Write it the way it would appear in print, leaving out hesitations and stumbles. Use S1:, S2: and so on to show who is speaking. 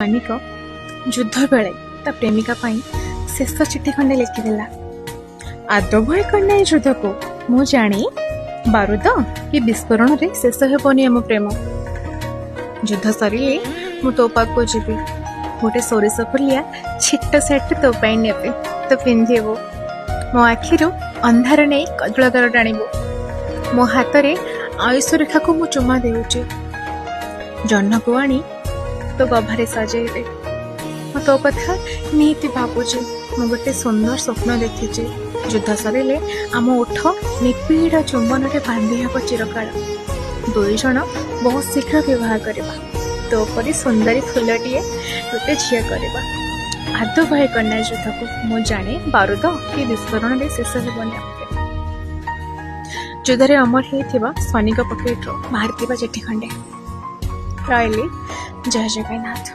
S1: ସୈନିକ ଯୁଦ୍ଧ ବେଳେ ତା ପ୍ରେମିକା ପାଇଁ ଶେଷ ଚିଠି ଖଣ୍ଡେ ଲେଖିଦେଲା। ଆଦୌ ଭୟ କରିନାହିଁ ଯୁଦ୍ଧକୁ। ମୁଁ ଜାଣେ, ବାରୁଦ କି ବିସ୍ଫୋରଣରେ ଶେଷ ହେବନି ଆମ ପ୍ରେମ। ଯୁଦ୍ଧ ସରିଲେ ମୁଁ ତୋ ପାଖକୁ ଯିବି। ଗୋଟେ ସୋରିଷ ଫୁଲିଆ ଛିଟ ଶାଢ଼ୀଟେ ତୋ ପାଇଁ ନେବି, ତୁ ପିନ୍ଧିବୁ। ମୋ ଆଖିରୁ ଅନ୍ଧାର ନେଇ କଜଳଗାର ଟାଣିବୁ। ମୋ ହାତରେ ଆୟୁଷ ରେଖାକୁ ମୁଁ ଚୁମା ଦେଉଛି। ଜହ୍ନକୁ ଆଣି ତୋ ଗଭାରେ ସଜେଇବେ। ମୁଁ ତୋ କଥା ନିହାତି ଭାବୁଛି। ମୁଁ ଗୋଟେ ସୁନ୍ଦର ସ୍ୱପ୍ନ ଦେଖିଛି। ଯୁଦ୍ଧ ସରିଲେ ଆମ ଓଠ ନିବିଡ଼ ଚୁମ୍ବନରେ ବାନ୍ଧି ହେବ ଚିରକାଳ। ଦୁଇ ଜଣ ବହୁତ ଶୀଘ୍ର ବିବାହ କରିବା। ତୋ ପରି ସୁନ୍ଦରୀ ଫୁଲଟିଏ ଗୋଟେ ଝିଅ କରିବା। ଆଦୌ ଭୟ କରନା ଯୁଦ୍ଧକୁ। ମୁଁ ଜାଣେ, ବାରୁଦ କି ବିସ୍ଫୋରଣରେ ଶେଷ ହେବନି ଆମ ପ୍ରେମ। ଯୁଦ୍ଧରେ ଅମର ହେଇଥିବା ସୈନିକ ପକେଟରୁ ବାହାରିଥିବା ଚିଠି ଖଣ୍ଡେ। ରହିଲି, ଜୟ ଜଗନ୍ନାଥ।